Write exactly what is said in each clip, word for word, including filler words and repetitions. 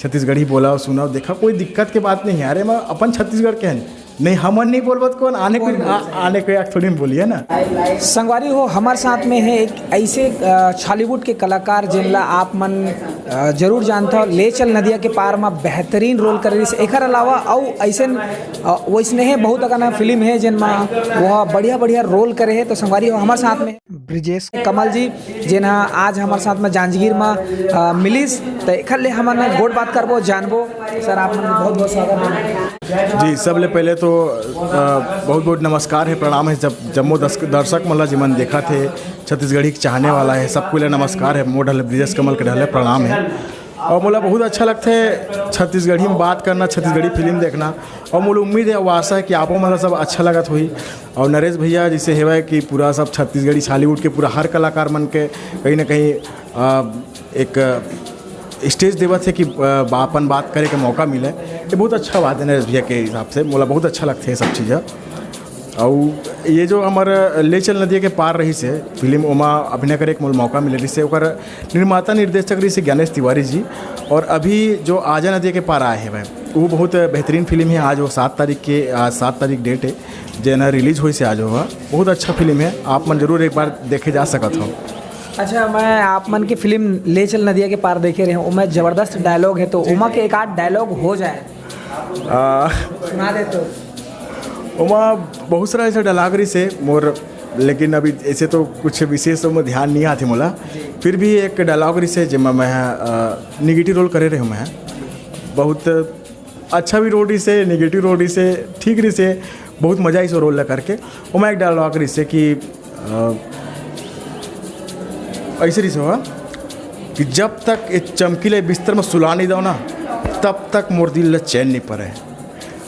छत्तीसगढ़ी बोला और सुना, देखा, कोई दिक्कत के बात नहीं है। अरे, मैं अपन छत्तीसगढ़ के हैं, नहीं, हमन नहीं बोलबो त कौन आने कोई, आ, आने कोई आके थोड़ी ना बोली, है ना? संगवारी हो, हमर साथ में है एक ऐसे, अ, छॉलीवुड के कलाकार, जेन ला आप मन, अ, जरूर जानथव। ले चल नदिया के पार में बेहतरीन रोल करे रहिस। एकर अलावा अउ ऐसन, अ, वैसने है बहुत अकन फिल्म है, जेन में वो बढ़िया बढ़िया रोल करे है। तो संगवारी हो, हमर साथ में ब्रिजेश कमल जी, जेन ह आज हमर साथ में जांजगीर में, अ, मिलिस, त एखर ले हमन गोठ बात करबो, जानबो। सर, आप मन के बहुत बहुत स्वागत है। जी, सबले पहले तो, अ, बहुत बहुत नमस्कार है, प्रणाम है जब जम्मो दस-, दर्शक मन ला, जेमन देखत हे, छत्तीसगढ़ी के चाहने वाला है, सबको ले नमस्कार है, मोर ढले ब्रिजेश कमल के ढले प्रणाम है। और मोला बहुत अच्छा लगथे छत्तीसगढ़ी में बात करना, छत्तीसगढ़ी फिल्म देखना, और मोला उम्मीद है, वो आशा है कि आपो मन ला सब अच्छा लगत होही। और नरेश भैया जैसे हेवय कि पूरा सब छत्तीसगढ़ी छॉलीवुड के पूरा हर कलाकार मन के कहीं ना कहीं, अ, एक स्टेज देवत है कि, अ, बा-, अपन बात करे के मौका मिले, ये बहुत अच्छा बात है नरेश भैया के हिसाब से। मोला बहुत अच्छा लगथे ये सब चीज़। अउ ये जो हमर ले चल नदिया के पार रहिस हे फिल्म, ओमा अभिनय करे के मोला मौका मिले रहिस हे। ओकर निर्माता निर्देशक रहिस हे ज्ञानेश तिवारी जी। और अभी जो आजा नदिया के पार आए हेवय, वो बहुत बेहतरीन फिल्म है। आज वो सात तारीख के, आज सात तारीख डेट है, जेन रिलीज होइस हे आज, वो बहुत अच्छा फिल्म है, आप मन जरूर एक बार देखे जा सकत हो। अच्छा, मैं आप मन के फिल्म ले चल नदिया के पार देखे रहे हूँ, ओमा जबरदस्त डायलॉग है, तो ओमा के एक आध डायलॉग हो जाए, आ, सुना दे तो। ओमा बहुत सारा ऐसा डायलॉग रहिस हे मोर, लेकिन अभी ऐसे तो कुछ विशेष ओमा ध्यान नहीं आथे मोला। फिर भी एक डायलॉग रहिस हे, जेमा मैं, अ, निगेटिव रोल करे रहे हूँ मैं। बहुत अच्छा भी रोल रहिस हे, निगेटिव रोल रहिस हे, ठीक रहिस हे, बहुत मजा आइस वो रोल ला करके। ओमा एक डायलॉग रहिस हे कि, अ, ऐसे रहिस हे कि "जब तक ये चमकीले बिस्तर में सुला नहीं दो ना, तब तक मोर दिल ला चैन नहीं पड़े।"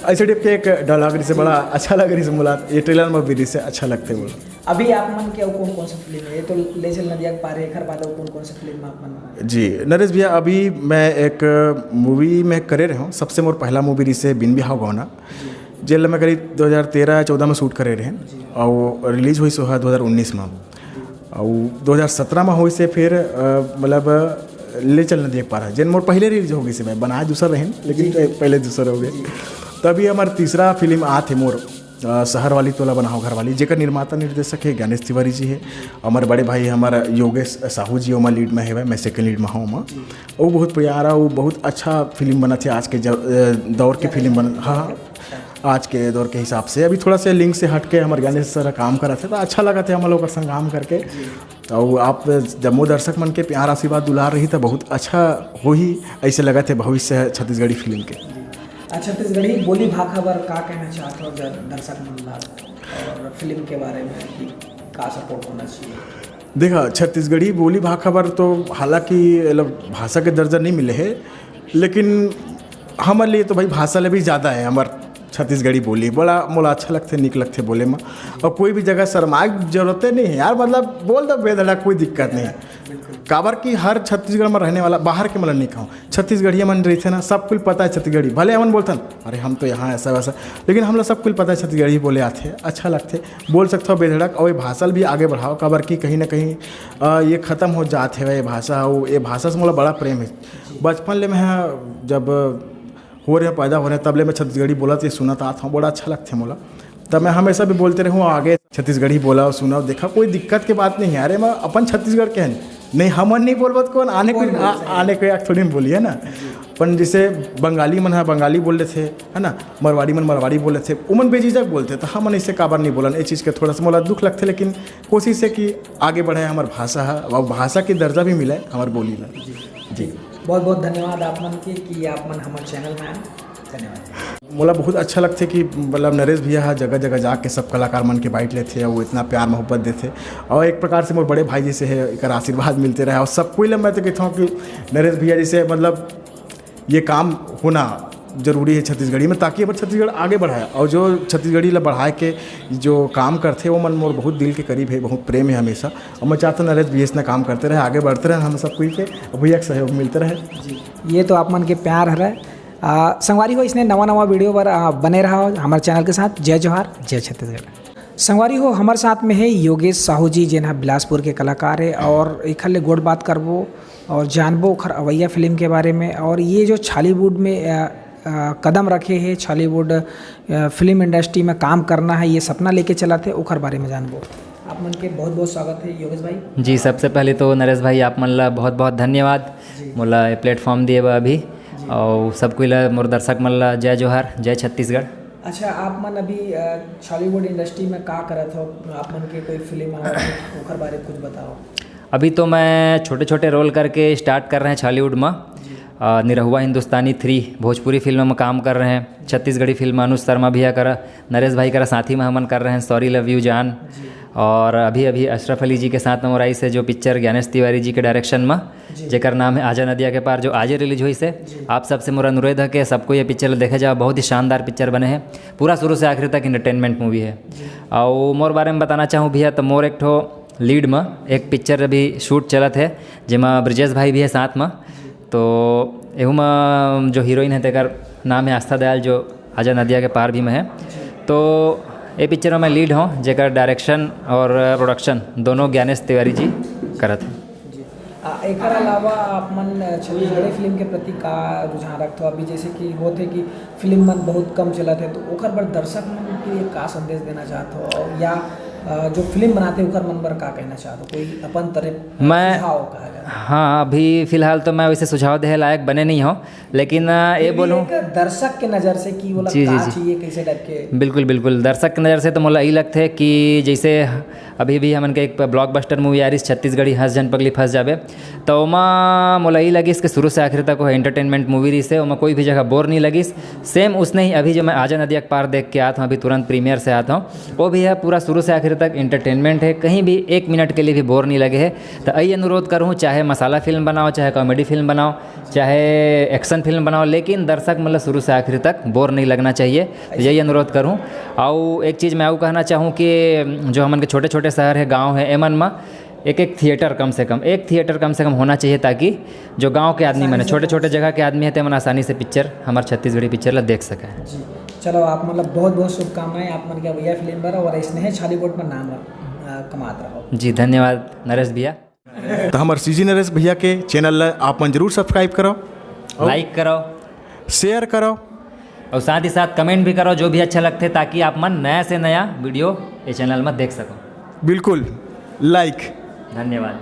ऐसे टाइप के एक डायलॉग रहिस हे, बड़ा अच्छा लग रहिस हे मोला। ये ट्रेलर में भी रहिस हे, अच्छा लगथे मोला। अभी आप मन के अउ कौन कौन सा फिल्म है? ये तो ले चल नदिया के पार है, एकर बाद अउ कौन कौन सा फिल्म आप मन? जी, नरेश भैया, अभी मैं एक मूवी में करे रहे हूँ, सबसे मोर पहला मूवी रहिस हे बिन बिहाव गौना, जेन ल मैं करीब दो हज़ार तेरह चौदह में शूट करे रहे, और रिलीज होइस हे दो हज़ार उन्नीस में, और दो हज़ार सत्रह में होइस हे फिर, अ, मतलब, ले चल नदिया के पार है, जेन मोर पहले रिलीज हो गइस हे, मैं बनाए दूसर रहेन, लेकिन पहले दूसर हो गए। तो अभी हमर तीसरा फिल्म आत हे मोर, अ, शहर वाली तोला बनाओ घर वाली, जेकर निर्माता निर्देशक है ज्ञानेश तिवारी जी है, हमर बड़े भाई हमर योगेश साहू जी ओमा लीड में हेवय, मैं सेकंड लीड में हूँ ओमा। वो बहुत प्यारा, वो बहुत अच्छा फिल्म बनत हे आज के ज-, अ, दौर के फिल्म बन, हाँ, हाँ, आज के दौर के हिसाब से। अभी थोड़ा सा लिंक से हट के हमर ज्ञानेश सर काम करत हे, तो अच्छा लगत हे हम लोग के संग काम करके। तो आप जम्मो दर्शक मन के प्यार, आशीर्वाद, दुलार रही, तो बहुत अच्छा होही, ऐसे लगत हे भविष्य है छत्तीसगढ़ी फिल्म के। अच्छा, छत्तीसगढ़ी बोली भाखा बर का कहना चाहत हो दर-, दर्शक मन ला और फिल्म के बारे में कि का सपोर्ट होना चाहिए? देखा, छत्तीसगढ़ी बोली भाखा बर तो हालांकि मतलब भाषा के दर्जा नहीं मिले है, लेकिन हमर लिए तो भाई भाषा ले भी ज़्यादा है हमर छत्तीसगढ़ी बोली। बड़ा मोला अच्छा लगथे, नीक लगथे बोले में, और कोई भी जगह शर्माए के जरूरते नहीं है यार, मतलब बोल दो बेधड़क, कोई दिक्कत नहीं है। काबर कि हर छत्तीसगढ़ में रहने वाला, बाहर के मतलब नहीं कहूँ, छत्तीसगढ़िया मन रहिथे ना, सब कुल पता है छत्तीसगढ़ी। भले हमन बोलथन, "अरे हम तो यहाँ ऐसा वैसा," लेकिन हमला सब कुल पता है छत्तीसगढ़ी बोले आथे, अच्छा लगथे, बोल सकथव बेधड़क, और ये भाषा ल भी आगे बढ़ाओ, काबर कि कहीं ना कहीं, अ, ये खत्म हो जात हवय ये भाषा। और ये भाषा से मोला बड़ा प्रेम है। बचपन ले मैं ह-, जब हो रहे, पैदा हो रहे, तब ले मैं छत्तीसगढ़ी बोलत ये सुनत आत हूँ, बड़ा अच्छा लगथे मोला। तब मैं हमेशा भी बोलते रहूँ, आगे छत्तीसगढ़ी बोला और सुना, देखा, कोई दिक्कत के बात नहीं है। अरे, मैं अपन छत्तीसगढ़ के हैं, नहीं, हमन नहीं बोलबो त कौन आने कोई, आ-, आने कोई आके थोड़ी ना बोली, है ना? अपन जैसे बंगाली मन ह बंगाली बोल लेथे, है ना, मरवाड़ी मन मरवाड़ी बोल लेथे, उमन बेझिझक बोलथे, तो हमन ऐसे काबर नहीं बोलन? ये चीज़ के थोड़ा सा मोला दुख लगथे, लेकिन कोशिश है कि आगे बढ़े हमर भाषा ह, और भाषा के दर्जा भी मिले हमर बोली ला। जी। बहुत बहुत धन्यवाद आप मन के कि आप मन हमर चैनल में आए। धन्यवाद। मोला बहुत अच्छा लगथे कि मतलब नरेश भैया ह जगह जगह जाके सब कलाकार मन के बाइट लेथे और वो इतना प्यार मोहब्बत देथे, और एक प्रकार से मोर बड़े भाई जैसे है, एकर आशीर्वाद मिलते रहे। और सब कोई ल मैं तो कहता हूँ कि नरेश भैया जैसे मतलब ये काम होना जरूरी है छत्तीसगढ़ी में, ताकि हमर छत्तीसगढ़ आगे बढ़ाए, और जो छत्तीसगढ़ी ला बढ़ाए के जो काम करथे वो मन मोर बहुत दिल के करीब है, बहुत प्रेम है हमेशा। और मैं चाहता हूँ नरेश भैया इतना काम करते रहे, आगे बढ़ते रहे, हम सब कोई के और भैया के सहयोग मिलते रहे। जी, ये तो आप मन के प्यार हरे। आ, संगवारी हो, इसने नवा नवा वीडियो पर, आ, बने रहा हमर चैनल के साथ। जय जोहार, जय छत्तीसगढ़। संगवारी हो, हमर साथ में है योगेश साहू जी, जेन ह बिलासपुर के कलाकार है, और एखर ले गोठ बात करबो। और जानबो ओखर अवइया फिल्म के बारे में, और ये जो छॉलीवुड में अ, अ, कदम रखे हे, छॉलीवुड अ, फिल्म इंडस्ट्री में काम करना है, ये सपना लेके चलत हे, ओखर बारे में जानबो। आप मन के बहुत बहुत स्वागत है योगेश भाई। जी, सबसे पहले तो नरेश भाई, आप मन ला बहुत बहुत धन्यवाद जी। मोला ये प्लेटफॉर्म दिए बर अभी, जी। और सब कोई ला, मोर दर्शक मन ला जय जोहार, जय छत्तीसगढ़। अच्छा, आप मन अभी अ, छॉलीवुड इंडस्ट्री में का करत हो? आप मन के कोई फिल्म आवत हे, ओखर बारे कुछ बताओ। अभी तो मैं छोटे छोटे रोल करके स्टार्ट कर रहे हैं छॉलीवुड में। जी। अ, निरहुआ हिंदुस्तानी थ्री भोजपुरी फिल्म में काम कर रहे हैं। छत्तीसगढ़ी फिल्म अनुज शर्मा भैया करा, नरेश भाई करा साथी में हमन कर रहे हैं सॉरी लव यू जान। जी। और अभी अभी अशरफ अली जी के साथ में मोर आइस हे जो पिक्चर ज्ञानेश तिवारी जी के डायरेक्शन में, जी। जेकर नाम है आजा नदिया के पार, जो आजे रिलीज होइस हे। जी। आप सबसे मोर अनुरोध है कि सबको ये पिक्चर देखे जाओ, बहुत ही शानदार पिक्चर बने हैं, पूरा शुरू से आखिर तक एंटरटेनमेंट मूवी है। जी। और मोर बारे में बताना चाहूँ भैया, तो मोर एक ठो लीड में एक पिक्चर अभी शूट चलत है, जेमा ब्रजेश भाई भी है साथ में। जी। तो एहू में जो हीरोइन है, तेकर नाम है आस्था दयाल, जो आजा नदिया के पार भी में है। जी। तो ये पिक्चर में मैं लीड हूँ, जेकर डायरेक्शन और प्रोडक्शन दोनों ज्ञानेश तिवारी जी करत हैं। जी। आ, एकर अलावा आप मन छत्तीसगढ़ी फिल्म के प्रति का रुझान रखथो? अभी जैसे कि होथे कि फिल्म मन बहुत कम चलत है, तो ओकर बर दर्शक मन के लिए का संदेश देना चाहत हो? और या अ, जो फिल्म बनाते ओकर मन बर का कहना चाहत हो? कोई अपन तरफ मैं सुझाव कहा जाए? हाँ, अभी फिलहाल तो मैं वैसे सुझाव देहे लायक बने नहीं हूँ, लेकिन अ, ये फिर भी बोलूँ एक दर्शक के नज़र से कि ओला जी, जी, का जी। चाहिए, कैसे टाइप के? बिल्कुल, बिल्कुल। दर्शक के नज़र से तो मोला यही लगते है कि जैसे अभी भी हमन के एक ब्लॉकबस्टर मूवी आ रही छत्तीसगढ़ी हंस झन पगली फंस जाबे, तो ओमा मोला यही लगिस कि शुरू से आखिर तक वो एंटरटेनमेंट मूवी रहिस हे, ओमा कोई भी जगह बोर नहीं लगिस। सेम उसने ही अभी जो मैं आजा नदिया के पार देख के आत हूँ, अभी तुरंत प्रीमियर से आत हूँ, वो भी है पूरा शुरू से आखिर तक एंटरटेनमेंट है, कहीं भी एक मिनट के लिए भी बोर नहीं लगे है। तो यही अनुरोध करूँ, चाहे मसाला फिल्म बनाओ, चाहे कॉमेडी फिल्म बनाओ, चाहे एक्शन फिल्म बनाओ, लेकिन दर्शक मतलब शुरू से आखिर तक बोर नहीं लगना चाहिए। तो यही अनुरोध करूँ। और एक चीज़ मैं और कहना चाहूँ कि जो हमन के छोटे छोटे शहर है, गाँव है, एमन में एक एक थिएटर कम से कम, एक थिएटर कम से कम होना चाहिए, ताकि जो गाँव के आदमी आसानी मन, से छोटे छोटे पहुँच जगह के आदमी है, तेमन आसानी से पिक्चर, हमार छत्तीसगढ़ी पिक्चर ला देख सके। जी, चलो, आप मतलब बहुत बहुत शुभकामनाएं आप मन के अवइया फिल्म बर, और ऐसने है छॉलीवुड में नाम रख-, अ, कमात रहो। जी, धन्यवाद नरेश भैया। तो हमार सीजी नरेश भैया के चैनल ला आप मन जरूर सब्सक्राइब करो, लाइक करो, शेयर करो, और साथ ही साथ कमेंट भी करो जो भी अच्छा लगते, ताकि आप मन नया से नया वीडियो ये चैनल में देख सको। बिल्कुल, लाइक। धन्यवाद।